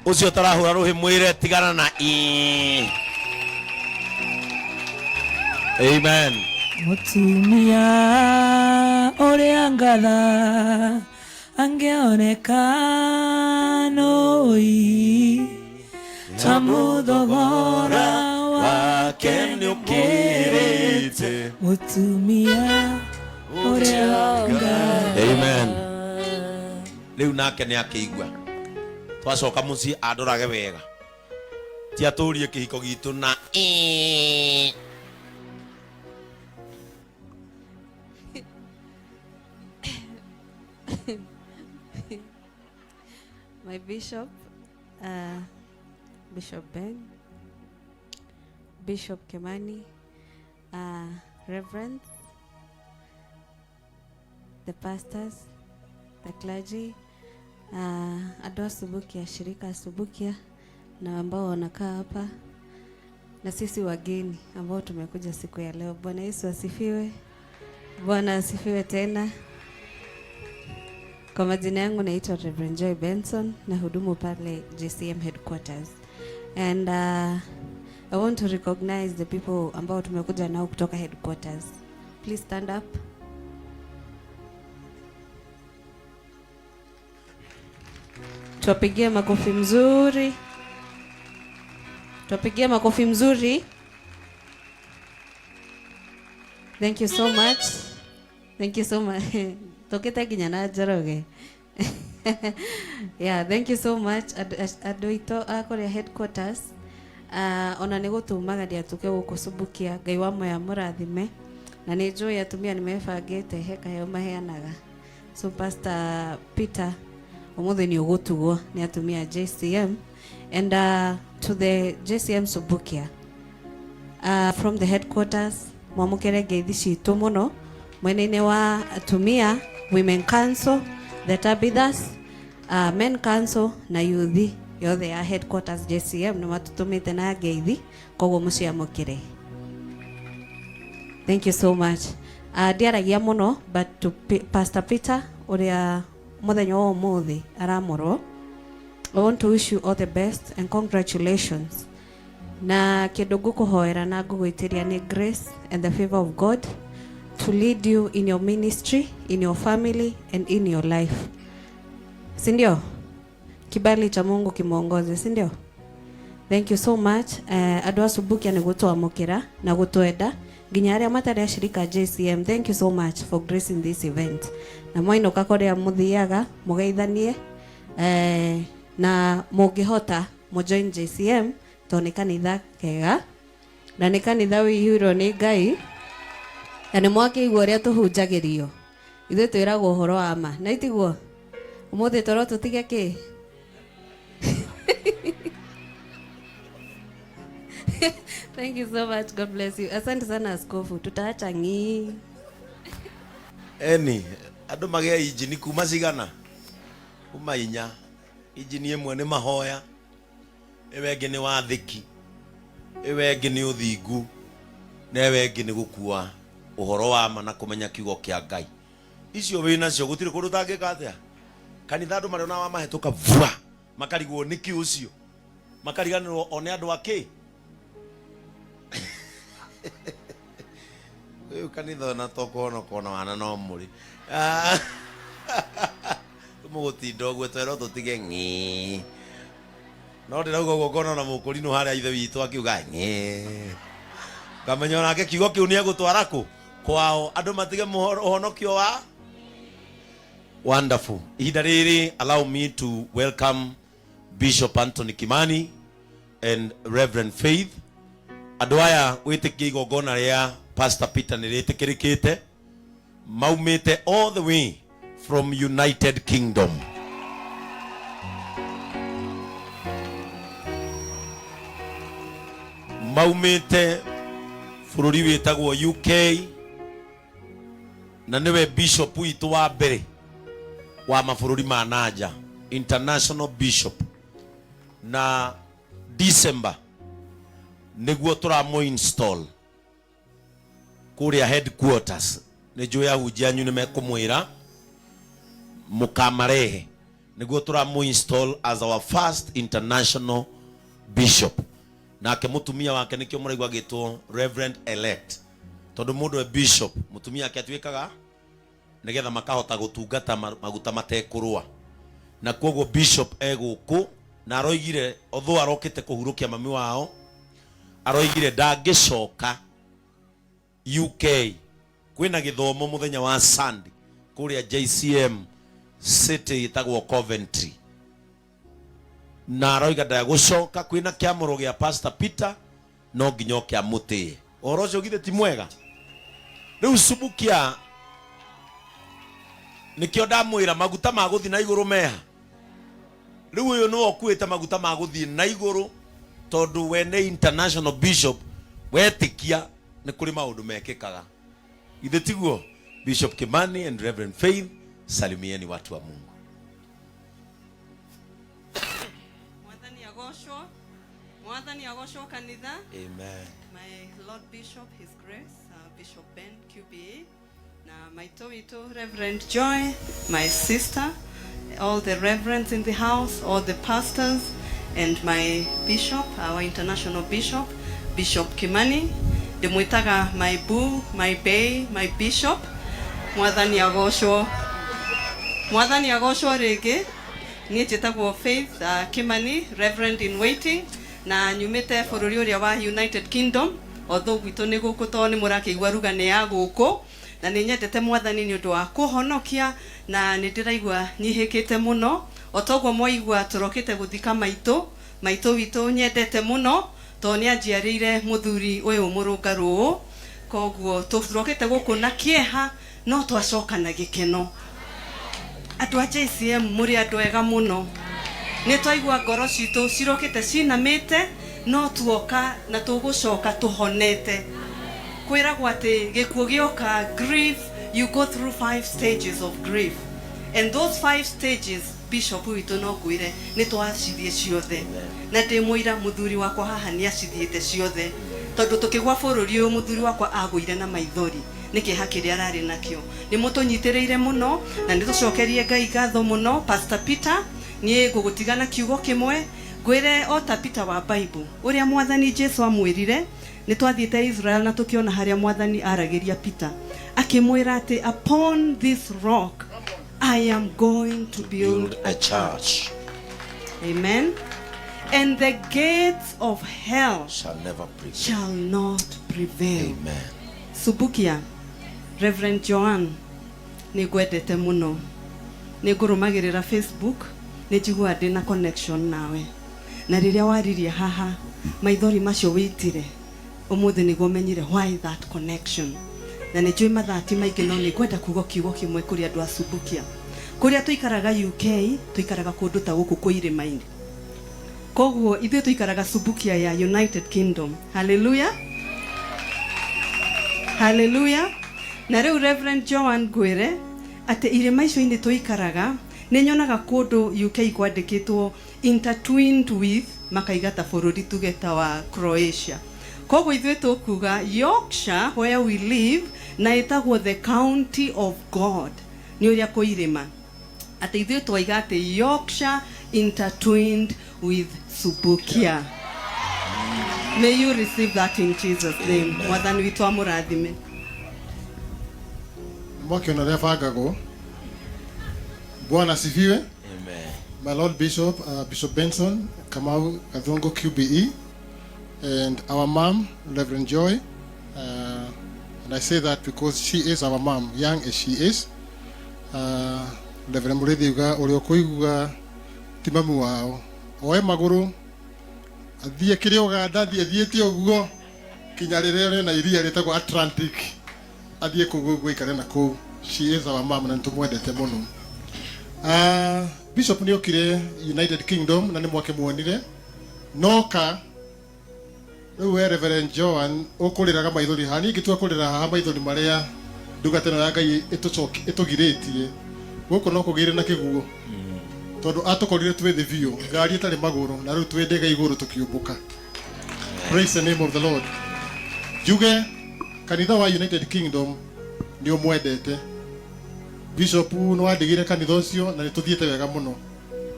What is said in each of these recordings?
Ũcio ũtarahũra rũhĩ mwĩre tigana na ii. Amen. Mũtumia ũrĩa ngatha angĩoneka nũi amu thogora wake nĩũkĩrĩte mũtumia ũrĩa ngatha. Amen. Rĩu nake nĩ akĩigua twacoka mũciĩ andorage wega ti atũrie kĩhiko gitũ na ii. My bishop, Bishop Ben, Bishop Kimani, Reverends, the pastors, the clergy, andũ a Subukia, shirika ya Subukia na ambao wanakaa hapa na sisi wageni ambao tumekuja siku ya leo. Bwana Yesu asifiwe. Bwana asifiwe tena. Kwa majina yangu naitwa Reverend Joy Benson na hudumu pale JCM headquarters. And I want to recognize the people ambao tumekuja nao kutoka headquarters. Please stand up. Tuwapigie makofi mzuri. Tuwapigie makofi mzuri. Thank you so much. Thank you so much. Tokete nginya na Njoroge. Yeah, thank you so much andũ aitũ a kũrĩa headquarters. Ona nĩ gũtumagaria tũke gũkũ Subukia. Ngai wa moya mũrathime. Na nĩ njũĩ atumia nĩ mebangĩte he kaheo maheanaga. So Pastor Peter, ũmũthĩ nĩ ũgũtugwo nĩ atumia a JCM and to the JCM Subukia from the headquarters mwamũkĩre ngeithi citũ mũno mwena-inĩ wa atumia, Women Council, the Tabithas, Men Council na youth yothe ya headquarters JCM nĩ matũtũmĩte na ngeithi, koguo mũciamũkĩre. Thank you so much. Ndiaragia mũno, but to Pastor Peter ũrĩa mũthenya wa ũmũthĩ aramũrwo, I want to wish you all the best and congratulations. Na kĩndũ ngũkũhoera na ngũgwĩtĩria nĩ grace and the favor of God to lead you in your ministry, in your family and in your life. Si ndio? Kibali cha Mungu kimuongoze, si ndio? Thank you so much. Andũ a Subukia nĩ gũtwamũkĩra na gũtwenda nginya arĩa matarĩ ashirika JCM. Thank you so much for gracing this event. Na mwainũka kũrĩa mũthiaga mũgeithanie, na mũngĩhota mũjoin JCM tondũ nĩ kanitha kega na nĩ kanitha wĩihũirwo nĩ Ngai, na nĩ mwakĩigua ũrĩa tũhunjagĩrio. Ithuĩ twĩragwo ũhoro wa ma na itiguo ũmũthĩ toro tũtige kĩ. Thank you so much. God bless you. Asante sana askofu. Tutaacha ng'ii. Eni andũ magĩa injini kuma cigana kuma inya. Injini ĩmwe nĩ mahoya, ĩyo ĩngĩ nĩ wathĩki, ĩyo ĩngĩ nĩ ũthingu, na ĩyo ĩngĩ nĩ gũkua ũhoro wa ma na kũmenya kiugo kĩa Ngai. Icio wĩ nacio gũtirĩ kũndũ ũtangĩka atĩa. Kanitha andũ marĩona wamahĩtũka vua makarigwo nĩkĩ ũcio, makariganĩrwo o nĩ andũ akĩ. Rĩu kanitha ona to kũhonoka ona wana no mũrĩ. Mũgũtinda ũguo twerwo tũtige ng'ĩ. No ndĩrauga ũguo ngona ona mũkũrinũ harĩa ithe witũ akiuga ng'ĩ. Ngamenya onake kiugo kĩu nĩ egũtwara kũ? Kwao. Andũ matige ũhonokio wa wonderful. Ihinda rĩrĩ, allow me to welcome Bishop Anthony Kimani and Reverend Faith. Andũ aya wĩtĩkie igongona rĩa Pastor Peter nĩ rĩtĩkĩrĩkĩte, maumĩte all the way from United Kingdom. Maumĩte bũrũri wĩtagwo UK, na nĩwe bishop witũ wa mbere wa mabũrũri ma nanja, international bishop. Na December nĩguo tũramũ install kũrĩa headquarters. Nĩ njũĩ ahunjia anyu nĩ mekũmwĩra mũkamarehe. Nĩguo tũramũ install as our first international bishop. Nake mũtumia wake nĩkĩo mũraigua agĩtwo Reverend elect, tondũ mũndũ e bishop mũtumia ake atuĩkaga nĩgetha makahota gũtungata maguta matekũrũa. Na koguo bishop e gũkũ na aroigire although arokĩte kũhurũkia mami wao, aroigire ndangĩcoka UK. Kwĩna gĩthomo mũthenya wa Sunday kũrĩa JCM City ĩtagwo Coventry, na aroiga ndagũcoka. Kwĩna kĩamũro gĩa Pastor Peter, no nginya oke amũtĩe. Ũhoro ũcio githĩ ti mwega? Rĩu Subukia, nĩkĩo ndamwĩra maguta ma gũthiĩ na igũrũ meha. Rĩu ũyũ nĩwe ũkuĩte maguta ma gũthiĩ na igũrũ, tondũ we nĩ international bishop. Wetĩkia nĩ kũrĩ maũndũ mekĩkaga, githĩ tiguo? Bishop Kimani and Reverend Faith, salimieni watu wa Mungu. Mwathani agocwo. Mwathani agocwo, kanitha. Amen. My Lord Bishop, His Grace, Bishop Ben QBE, na maitũ witũ Reverend Joy, my sister, all the reverends in the house, all the pastors, and my bishop, our international bishop, Bishop Kimani. Ndĩmwĩtaga my boo, my bay, my bishop. Mwathani agocwo. Mwathani agocwo rĩngĩ. Niĩ njĩtagwo Faith Kimani, Reverend in waiting, na nyumĩte bũrũri ũrĩa wa United Kingdom, although gwitũ nĩ gũkũ, tondũ nĩ mũrakĩigua ruga nĩ ya gũkũ. Na nĩ nyendete Mwathani nĩ ũndũ wa kũhonokia, na nĩ ndĩraigua nyihĩkĩte mũno. O toguo mwaigua, tũrokĩte gũthika maitũ, maitũ witũ nyendete mũno, tondũ nĩ anjiarĩire mũthuri ũyũ mũrũngarũ ũũ. Koguo tũrokĩte gũkũ na kĩeha, no twacoka na gĩkeno. Andũ a JCM, mũrĩ andũ ega mũno. Nĩ twaigua ngoro citũ cirokĩte cinamĩte, no tuoka na tũgũcoka tũhonete. Kwĩragwo atĩ gĩkuũ gĩoka, grief, you go through five stages of grief, and those five stages, bishop witũ, no ngwĩre nĩ twacithiĩ ciothe, na ndĩ mũira mũthuri wakwa haha nĩ acithiĩte ciothe, tondũ tũkĩgwa bũrũri ũyũ, mũthuri wakwa agũire na maithori nĩ kĩeha kĩrĩa ararĩ nakĩo. Nĩ mũtũnyitĩrĩire mũno na nĩ tũcokerie Ngai ngatho mũno. Pastor Peter, niĩ ngũgũtiga na kiugo kĩmwe, ngwĩre o ta Peter wa Bible, ũrĩa Mwathani Jesu amwĩrire. Nĩ twathiĩte Israel na tũkĩona harĩa Mwathani aragĩria Peter, akĩmwĩra atĩ, "Upon this rock I am going to build build a church." Amen. "And the gates of hell shall never prevail. Shall not prevail." Amen. Subukia, Reverend Joan, nĩ ngwendete mũno. Nĩ ngũrũmagĩrĩra Facebook, nĩ njiguaga ndĩna connection nawe. Na rĩrĩa waririe haha, maithori macio wĩitire, ũmũthĩ nĩguo menyire why that connection. Na nĩ njũĩ mathaa ti maingĩ, no nĩ ngwenda kuga kiugo kĩmwe kũrĩ andũ a Subukia. Kũrĩa tũikaraga UK, tũikaraga kũndũ ta gũkũ kwĩ irĩma-inĩ. Koguo ithuĩ tũikaraga Subukia ya United Kingdom. Hallelujah. Hallelujah. Na rĩu, Reverend Joan, ngwĩre atĩ irĩma icio-inĩ tũikaraga, nĩ nyonaga kũndũ UK kwandĩkĩtwo "intertwined with", makaiga ta bũrũri tuge ta wa Croatia. Koguo ithuĩ tũkuga Yorkshire, where we live, na ĩtagwo the county of God, nĩ ũrĩa kwĩ irĩma, atĩ ithuĩ twaiga atĩ Yorkshire intertwined with Subukia. May you receive that in Jesus' name. Mwathani witũ amũrathime. Mwakĩona ũrĩa bangagwo. Bwana asifiwe. Amen. My Lord Bishop, Bishop Benson Kamau Gathungu QBE, and our mom, Reverend Joy. And I say that because she is our mom, young as she is. Reverend Mũrĩithi uga ũrĩa ũkũigua ti mamu wao oe magũrũ athiĩ kĩrĩa Ũganda, athiĩ athiĩte ũguo kinya rĩrĩa rĩna iria rĩtagwo Atlantic, athiĩ kũu ũguo aikare na kũu. She is our mom na nĩtũmwendete mũno. Bishop nĩ okire United Kingdom na nĩ mwakĩmuonire noka. Rĩu we Reverend Joan ũkũrĩraga maithori haha, niĩ ngĩtua kũrĩra haha maithori marĩa ndungata ĩno ya Ngai ĩtũgirĩtie gũkũ, no kũgĩire na kĩguo, tondũ atũkorire twĩ thĩ biũ, ngari ĩtarĩ magũrũ, na rĩu twĩ ndege igũrũ tũkĩũmbũka. Praise the name of the Lord. Njuge kanitha wa United Kingdom nĩ ũmwendete bishop. Nĩ wandigire kanitha ũcio na nĩ tũthiĩte wega mũno.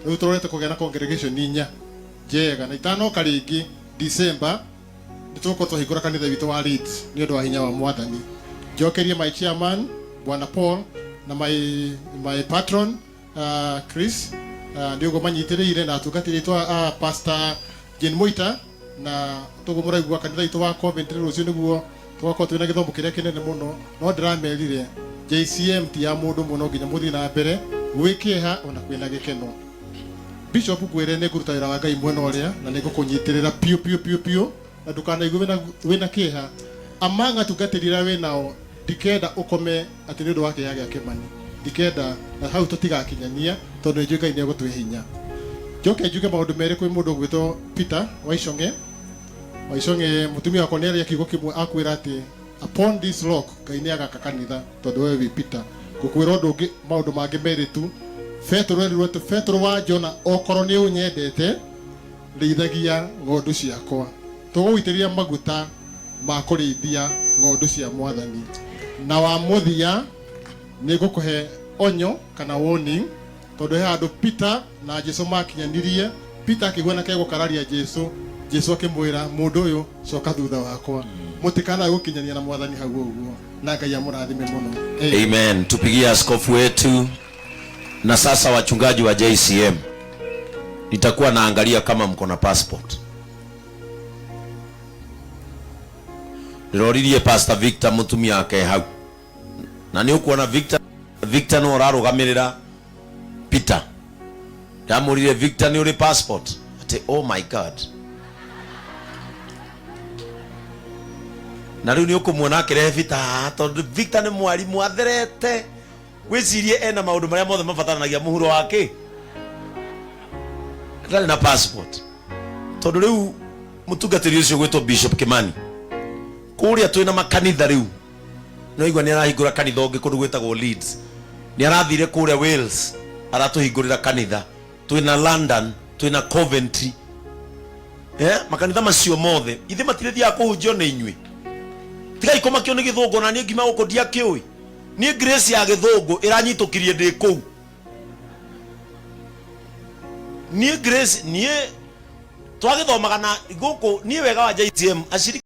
Rĩu tũrorete kũgĩa na congregation inya njega, na itanoka rĩngĩ December nĩ tũgũkorwo twahingũra kanitha witũ wa Leeds nĩ ũndũ wa hinya wa Mwathani. Njokerie my chairman Bwana Paul na my patron Chris, nĩ ũguo manyitĩrĩire, na atungatĩri aitũ Pastor Jane Moita, na toguo mũraigua kanitha witũ wa Coventry rũciũ nĩguo tũgakorwo twĩna gĩthomo kĩrĩa kĩnene mũno. No ndĩramerire JCM ti ya mũndũ mũno, nginya mũthiĩ na mbere gwĩ kĩeha ona kwĩna gĩkeno. Bishop, ngwĩre nĩ ngũruta wĩra wa Ngai mwena ũrĩa na nĩ ngũkũnyitĩrĩra piũ piũ piũ piũ, na ndũkanaigue wĩna kĩeha. Among atungatĩri arĩa wĩ nao, ndikenda ũkome atĩ nĩ ũndũ wa kĩeha gĩa Kĩmani, ndikenda, na hau tũtigakinyania tondũ nĩ njũĩ Ngai nĩ egũtũhe hinya. Njoke njuge maũndũ merĩ kwĩ mũndũ ũgwĩtwo Peter Waicong'e. Waicong'e, mũtumia wakwa nĩ aria kiugo kĩmwe akwĩra atĩ upon this rock Ngai nĩ agaka kanitha, tondũ wewe wĩ Peter. Ngũkwĩra ũndũ ũngĩ, maũndũ mangĩ merĩ tu. Petũrũ erirwo atĩ, Petũrũ wa Jona, okorwo nĩ ũnyendete, rĩithagia ng'ondu ciakwa. Tũgũgũitĩrĩria maguta ma kũrĩithia ng'ondu cia Mwathani. Na wa mũthia, nĩ ngũkũhe onyo kana warning, tondũ he handũ Peter na Jesu makinyanirie. Peter akĩigua na kegũkararia Jesu, Jesu akĩmwĩra, mũndũ ũyũ coka thutha wakwa. Mũtikanae gũkinyania na Mwathani hau ũguo, na Ngai amũrathime mũno. Amen. Tupigie askofu wetu. Na sasa wachungaji wa JCM, nitakuwa naangalia kama mko na passport. Ndĩroririe Pastor Victor mũtumia wake hau, na nĩ ũkuona Victor no ũrarũgamĩrĩra Peter. Ndamũrire, Victor, nĩ ũrĩ passport? Atĩ oh my God. Na rĩu nĩ ũkũmuona akĩrehe Victor haha, tondũ Victor nĩ mwarimũ atherete. Wĩcirie ena maũndũ marĩa mothe mabataranagia mũhuro wake, atarĩ na passport, tondũ rĩu mũtungatĩri ũcio gwĩtwo Bishop Kimani kũrĩa twĩna makanitha rĩu no igua nĩ arahingũra kanitha ũngĩ kũndũ gwĩtagwo Leeds, nĩ arathire kũrĩa Wales aratũhingũrĩra kanitha, twĩna London, twĩna Coventry, makanitha macio mothe ithe matirĩthiaga kũhunjio nĩ inyuĩ. Tigai kũmakio nĩ gĩthũngũ, na niĩ ngiuma gũkũ ndiakĩũĩ. Niĩ grace ya gĩthũngũ ĩranyitũkirie ndĩ kũu. Niĩ grace, niĩ twagĩthomaga na gũkũ, niĩ wega wa JCM aciriki.